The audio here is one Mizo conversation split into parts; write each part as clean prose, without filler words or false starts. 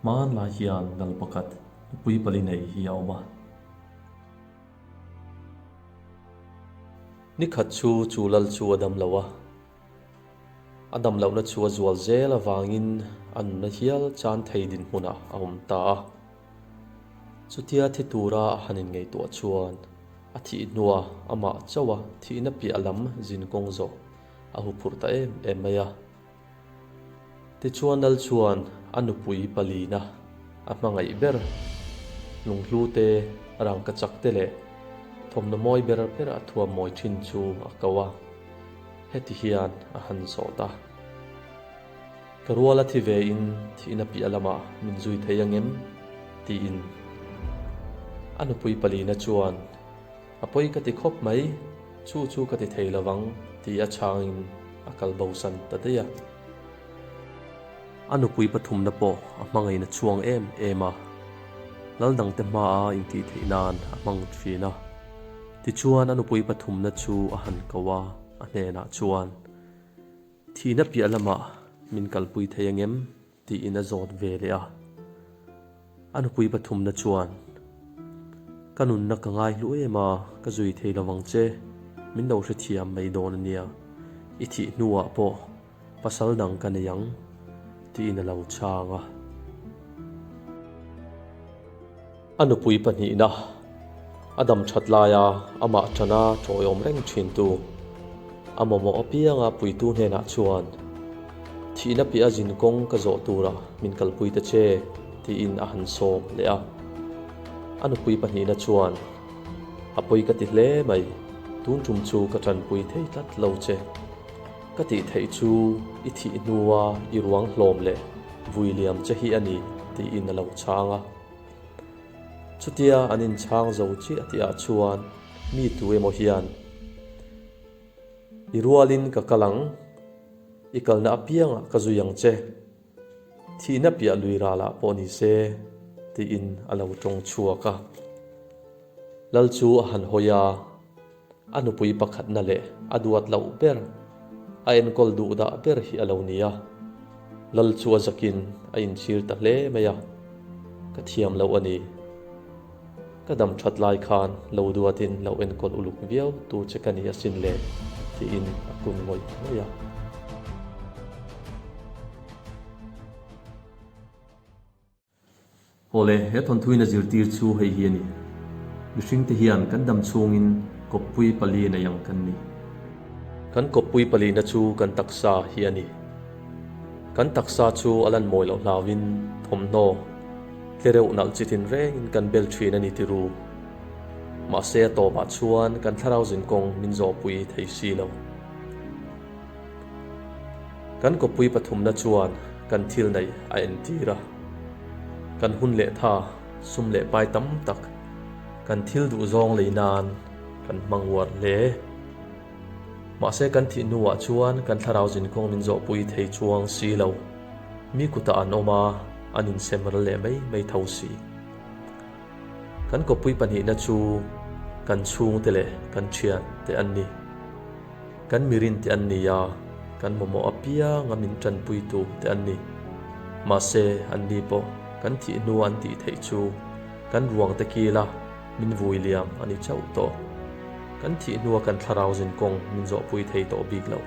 Hmanlai hian lal pakhat nupui pali nei hi a awm a. Nikhat chu chu lal chu a dam lo a. A dam lohna chu a zual zel avangin a nuna hial chan thei dinhmunah a awm ta a. Chutia thi tura a han inngaihtuah chuan a thih hnua amah chauha thihna piah lam zin kawng zawh a huphurh ta em em mai a. Tichuan Lal chuan a nupui palina a hmangaih ber, lunghlu te, rangkachak te leh thawmhnaw mawi ber ber a thuam mawi thin chu a ko a, heti hian a han zawt a. Ka rual a thi ve in thihna piah lamah min zui thei angem? tiin a nupui palina chuan A pawi ka ti khawp mai, chu chu ka ti thei lovang ti a chhangin a kal bosan ta daih a. A nupui pathumna pawh a hmangaihna chhuang em em a, lal dangte hmaa intih theih nan a hmang thin a. Tichuan a nupui pathumna chu a han ko a, a hnenah chuan, Thihna piah lamah min kalpui thei angem? Tiin a zawt ve leh a. A nupui pathumna chuan, Ka nunna ka ngai hlu em a, ka zui thei lo vang che, min lo hrethiam mai dawn a nia, i thih hnuah pawh pasal dang ka nei ang, tiin a lo chhang a. A nupui pahnihna, a dam that laia amah tana tawiawm reng thintu, a mamawh apianga puitu hnenah chuan, Thihna piah a zin kawng ka zawh tura min kalpui ta che, tiin a han sawm leh a. A nupui pahnihna chuan, A pawi ka ti hle mai, tun tum chu ka tanpui thei tlat lo che. Ka tih theih chu i thih hnua i ruang hlawm leh vui liam che hi a ni, tiin a lo chhang a. Chutia an inchhang zo chiah tihah chuan mi tu emaw hian, I rualin ka kal ang, i kalna apiangah ka zui ang che, thihna piah lui ralah pawh ni se, tiin a lo tawng chhuak a. Lal chu a han hawi a. A nupui pakhatna leh a duat loh ber, a enkawl duh dah ber hi a lo ni a. Lal chu a zakin a inchhir ta hle mai a, Ka thiam loh a ni. Ka dam that lai khan lo duatin lo enkawl uluk viau tur che ka ni asin le, tiin a kun ngawih ngawih a. Awle, he thawnthuin a zirtir chu hei hi a ni. Mihringte hian kan dam chhungin kawppui pali nei ang kan ni. Kan kawppui palina chu kan taksa hi a ni. Kan taksa chu a lan mawi loh hlauin thawmhnaw tlereuh nalh chi tin rengin kan bel thin a ni ti ru. Mahse a tawpah chuan kan thlarau zinkawng min zawhpui thei si lo. Kan kawppui pathumna chuan kan thil neih a entir a. Kan hun leh tha, sum leh pai tam tak kan thil duh zawng lei nan kan hmang uar hle. Mahse kan thih hnuah chuan kan thlarau zinkawng min zawhpui thei chuang si lo. Mi kutah an awm a, an insem ral leh mai mai tho si. Kan kawppui pahnihna chu kan chhungte leh kan thiante an ni. Kan mirin te an ni a, kan mamawh apianga min tanpuitu te an ni. Mahse, anni pawh kan thih hnua an tih theih chu kan ruang te kila min vui liam a ni chauh tawh. Kan thih hnua kan thlarau zinkawng min zawhpui thei tawh bik lo.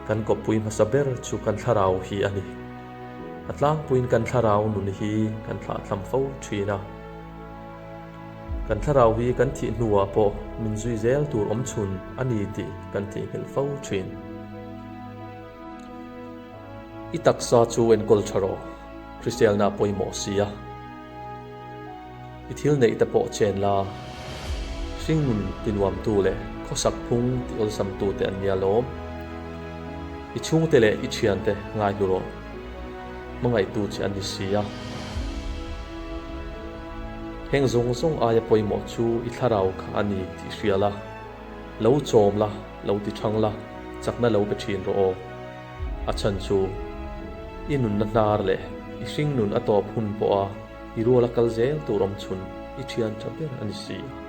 Kan kawppui hmasa ber chu kan thlarau hi a ni. A tlangpuiin kan thlarau nun hi kan thlahthlam fo thin a. Kan thlarau hi kan thih hnuah pawh min zui zel tur awm chhun a ni tih kan theihnghilh fo thin. I taksa chu enkawl tha rawh, hriselna a pawimawh si a. I thil neih te pawh chen la, hringnun tinuamtu leh khawsak phung ti awlsamtu te an nia lawm. I chhungte leh i thiante ngaihlu rawh. Hmangaihtu che an ni si a. Heng zawng zawng aia pawimawh chu i thlarau kha a ni tih hria la, lo chawm la, lo ti thang la, chakna lo be thin rawh aw. A chhan chu i nunna hnar leh i hringnun a tawp hun pawha i ruala kal zel tur awm chhun i thian tha ber a ni si a.